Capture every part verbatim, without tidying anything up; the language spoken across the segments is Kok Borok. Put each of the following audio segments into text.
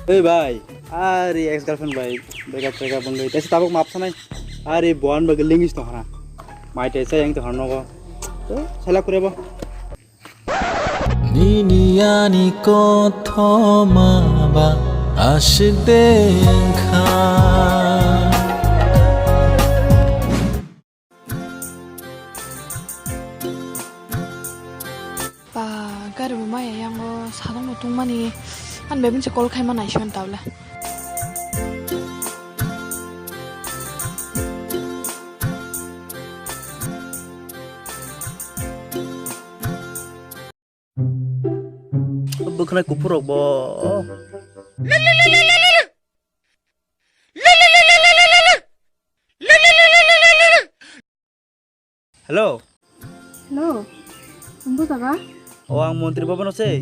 Oi bai, ari ex girlfriend bai, break up, break up wngwi, tesa tabuk map sanai, ari buan bagwi lingis tong hana, mai tesa yang tong hana nogo, to sala kure bo. Nini ani kothoma ba aswk de wngkha. Ba, gari bo maya yango, sadong bo tungmani, ani bai se call khaima naising tabla. Bwkhwnai kuphur rok bo. Hello. Hello. Umbo jaga? O, ang montri bhabano se.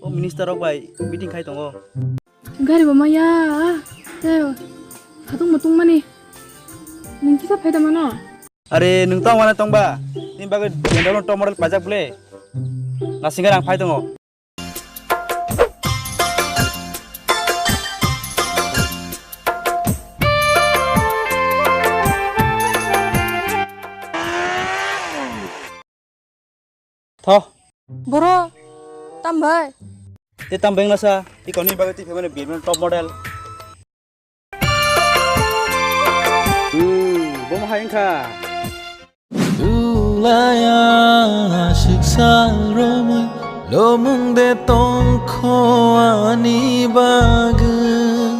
O, minister rok bai meeting khai tongo. Gari bo maya. Te, satung mutung mani. Nung kisa phaida mano? Are, nung tong wana tong ba? Ni bagwi jendalo top model pajak ble. Nasingar ang phai tongo. Tho. Boro, tam bai? Te tam beng nasa, i koni bagwi twi phaimani Batman top model. Hmm, bomo hai wngkha. Ulaya siksa romwi lomung de tongkho ani bagwi.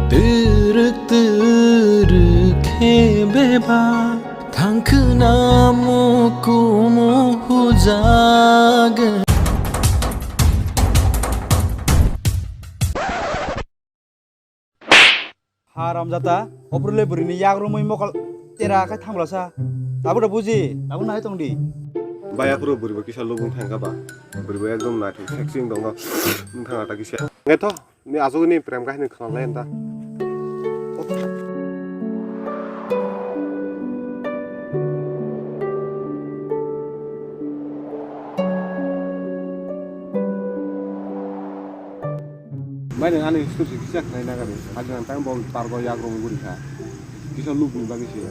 Twrwk twrwk khe bebak thangkhwna mukumu hujagwi. Haramjata, obrole bwrwini yagrumwi mokol tera khai thanglasa. Tabuk da buji, tabuk nai tongdi. Baya kuro bwrwi bo kisa lubung thangkha ba. Bwrwi bo ekdom naithok sexy wng tongo. Wng thangkha ta kisa. Ngetho, ni asugini prem kahini khna lai anta. Mane ani story se kisa khnai nagani. Hajrang tang bo pargo yagrung guri kha. Kisa lubni bagwi se.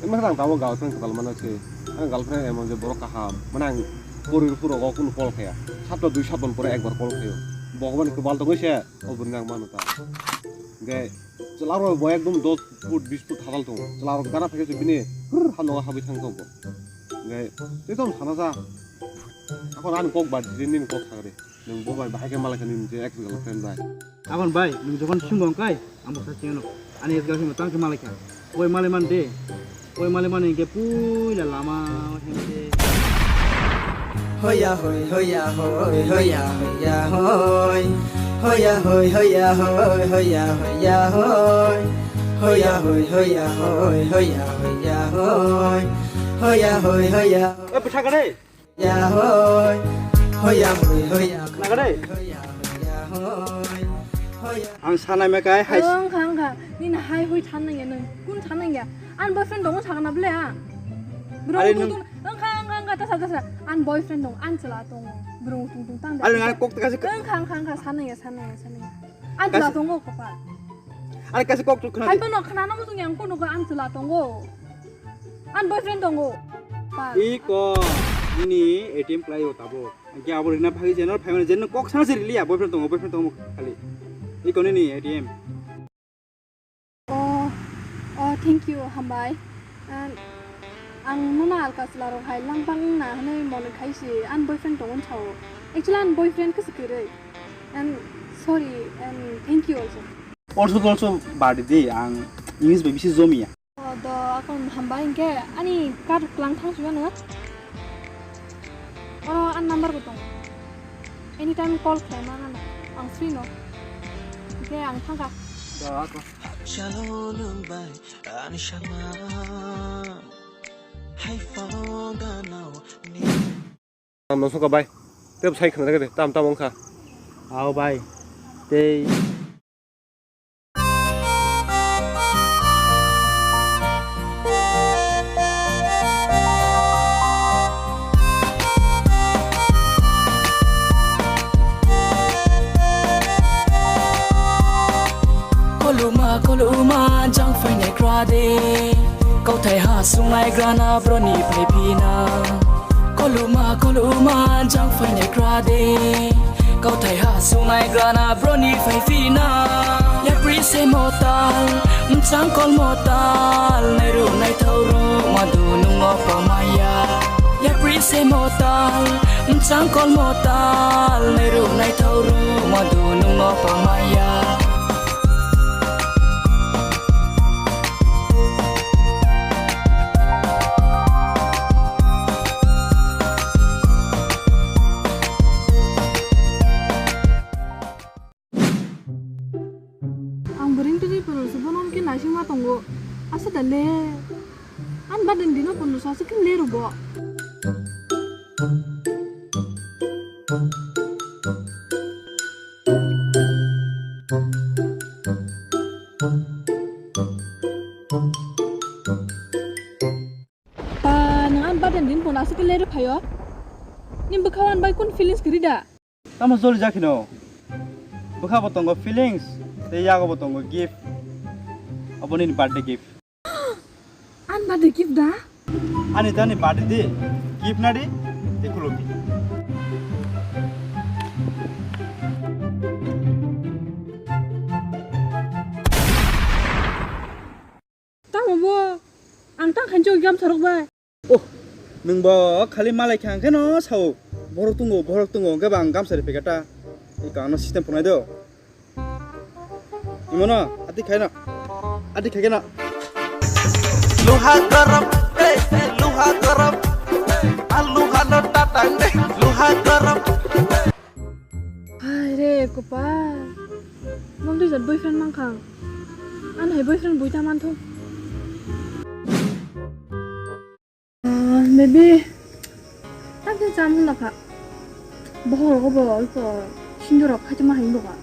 Emang rang tabo girlfriend kwtal mana se. Ang girlfriend emang je borok kaham. Mane ang pori puro go kun call khaya. Sapta dui sapta pore ekbar call khayo. Bhagwan kwbal tongwi se. O bwrwi nang mano ta. Ge chwla rok bo ekdom dos foot, bis foot hadal tongo. Chwla rok gana phai se bini hrr ha nogo habwi thang tongo. Ge tei tong sana sa. Ako ani kok bad din din kok sagre. Nung bo bai bahai khe malai kha nini je ex girlfriend bai. Abon bai, nung jokhon singbo wngkai, ang bo sa chengno. Ani ex girlfriend tang khe malai kha. Oi malai man de. Oi malai man hinkhe puila lama hemde. Hoya hoi, hoya hoi, hoya hoya hoi. Hoya hoi, hoya hoi, hoya hoya hoi. Hoya hoi, hoya hoi, hoya hoya hoi. Hoya hoi, hoya. Eh, bwsa kare. Ya hoi, hoya hoi, hoya. Khna kare? Hoya, hoya hoi, hoya. Ang sanai me kai hai. Ang kha, ang kha. Nini hai hoi than nang ya nung. Kun than nang ya? An boyfriend dong sakna ble a. Bro, are tu, nung tu, ang kha, ang kha, ang kha, tasa, tasa. An boyfriend dong, an chwla tongo. Bro, tu, tu, tang da. Are nang kok ta kasi. Ang kha, ang kha, ang kha, san nang ya, san nang ya, san nang ya. An chwla tongo kopa. Are kasi kok tu khna. Hai di. Pano khna nang tu yang kono ko an chwla tongo. An boyfriend tongo. Pa. Iko, nini A T M khlai o tabuk. Hingke abo rina phagi jeno, phaimani jeno kok sana se riliya, boyfriend tongo, boyfriend tongo khali. Iko nini A T M. Oh, oh, thank you, hambai. An, ang nuna alka chwla rok hai langpang na hwnwi mone khai se, an boyfriend tongo sao. Actually, an boyfriend khe se kwrwi. And sorry, and thank you also. Also, also, badi di, ang English bai bisi jomiya. Oh, do, akon hambai hingke ani card klang thang suya no? Oro an number bo tongo. Anytime call khlai ma nang, ang free no. Hingke ang thangka. Do, akon. Chalo nung bai ani sama. Hai phone da nao ni. Tam no soka bai. Tep sai khna de tam tam ongkha. Ao bai. Tei. Koloma jang phainai kra de, kauthai ha sungnai grana broni phai phina. Koloma, koloma jang phainai kra de, kauthai ha sungnai grana broni phai phina. Yapri se motal, mchang kol motal, nairu naithau ru madu nungo pamaya. Yapri se motal, mchang kol motal, nairu naithau ru madu nungo pamaya. Ang bwrwini twi phuru se bono hwn khe naisingma tongo. Asa da le. Ani badani dino pondro sa se khe le rw bo. Ta nwng ani badani dino pondro sa se khe le rw phaio. Nini bwkha o ani bai kunu feelings kwrwi da? Tamo joli jakhino. Bwkha bo tongo feelings, tei yago bo tongo gift. Abo nini birthday gift. Ani birthday gift da? Ani tani birthday di, gift na di, tei khuluk di. Tamo bo? Ang tang khainchuk gamsa rok bai. Oh, nwng bo khali malai kha hwnkhe no sao. Borok tungo, borok tungo hwnkhe ba ang gamsa ri phaikha ta. Iko ano system phunai do. Imono, ati khaino. Ati khaikhe no. Luha garam, eh, eh, luha garam. Alu halo tatang, eh, luha garam. Hai re, kopal. Mom twi jat boyfriend mankha. Ano hai boyfriend buita mantho. Ah, maybe. Tamse cham hwnna kha. Bohor obo iko sindorok khaitoma hai wngkha.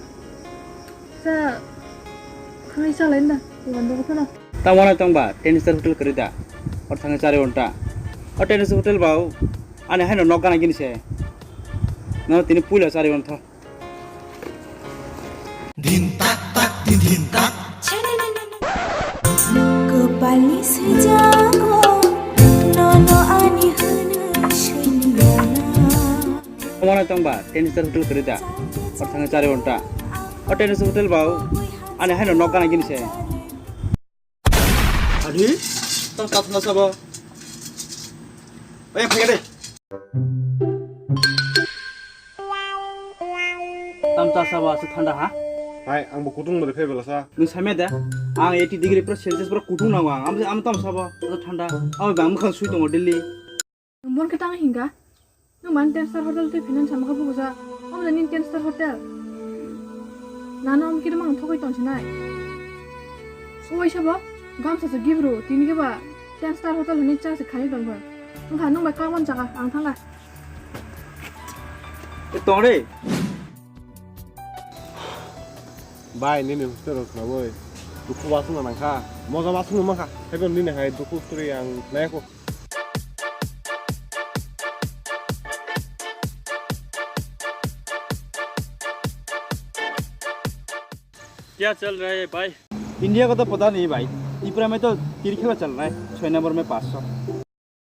Sa khwnai chalai da, kuwan dogo phano. Tamo na tongba, ten star hotel kwrwi da. Or thangwi chari onta. O ten star hotel bao. Ani haino nok gana gini se. No tini puila chari ontho. Din tak tak din din tak. Kopalni swijago nono ani hwnwi swingyana. Omo tongba, ten star hotel kwrwi da. Or thangwi chari onta. O ten star hotel bao. Ani haino nok gana gini se. Adi, tang tat na sabo. Oya phai de. Tam ta sabo asa thanda ha? Hai, ang bo kutung mare phai belasa. Nung samya da? Ang eighty degree pura Celsius pura kutung nango ang. Am, am tam sabo asa thanda. Abo bang mukhang sui tongo daily. Bon khe tang hinga. Nung man ten star hotel tei finance sama khe bukusa. Omo da nini ten star hotel. Nano omo kiri mang thogoi tong sinai. Oi sabo gamsa se gibru tini khe ba ten star hotel hwnwi cha se khani tong kha. Wngkha nung bai kabon chaka ang thangkha. Tong re. Bai nini hostel rok khnawi dukhu wasung nang kha. Moja wasung nang kha. Hebo nini hai dukhu turi ang nai ko. क्या चल रहा है भाई? इंडिया का तो पता नहीं भाई, त्रिपुरा में तो तीन खेला चल रहा है, छः नंबर में पाँच सौ।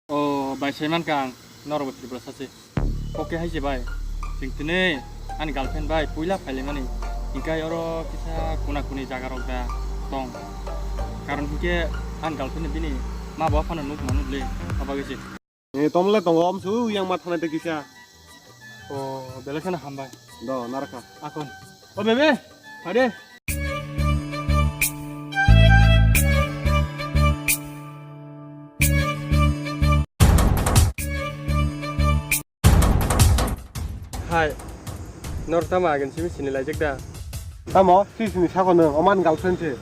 O bai, sai mankha ang norok bo Tripura sachi. Oke hai se bai. Chwng tini ani girlfriend bai puila phailaimani. Hinkhe oro kisa kuna kuni jaga rok da tong. Karon hinkhe ani girlfriend bini ma bo phano nuk manu le. Abagwi se. Eh, tomle tongo, amsu yang ma thanai te kisa. O, belai kheno hambai. Do, narkha. Akon. O bebe, hade. Hai, nor tamo agin simi sini laijak da? Tamo, si sini sako nung, oman girlfriend se.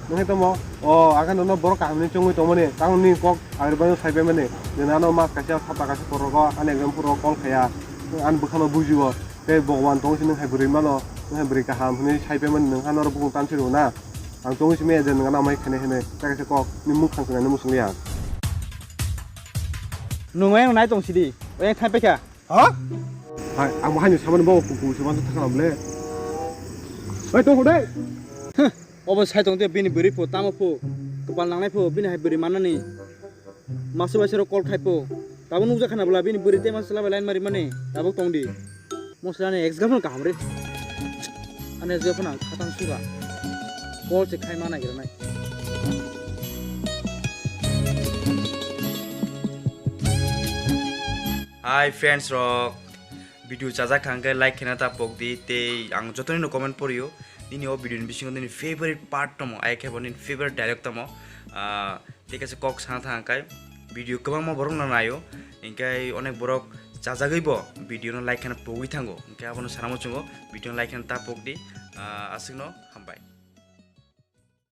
Nung he tamo, o, agin no borok kaham ni chongwi tongmani, tamo ni kok agri bano sai pai mani. Jena no mas kaisa, sapa kaisa porok o, ani exam puro call khaya, ani bwkhano bujio. Tei Bhagwan tong sini hai bwrwi mano, hai bwrwi kaham hwnwi sai pai mani nung hano bukung tan siri na. Ang tong simi je nung ano mai khene hene, ta kaisa kok, ni mung khang khna ni musung liya. Nung yang nai tong sidi, o yang thai pai kha. Ha? Hai, ang bahai ni samani bawa kuku si bantu thakna ble. Hai, tong dai. Huh. Obo sai tong de bini bwrwi pho, tamo pho, kwpal nangnai pho, bini hai bwrwi mannani. Masu bai sero call khai pho. Tabuk nukjak khana bwla bini bwrwi tei masa bai line mari mani. Tabuk tong di. Mosla ni ex girlfriend kaham re. Ani ex girlfriend ang khatang suga. Call se khai ma nai gira nai. Hi friends rok, video chajak kha hwnkhe like khena ta pok di, tei ang jotoni no comment porio, nini o video ni bisingo nini favorite part tamo, ai khe bo nini favorite dialogue tamo, ah, tei kaisa kok sana thang kai video kwbangma borok no naio, hingkai onek borok chajagwi bo video no like khena pogwi thango, hingkai abono sana muchungo video no like khena ta pok di, ah, aswk no hambai.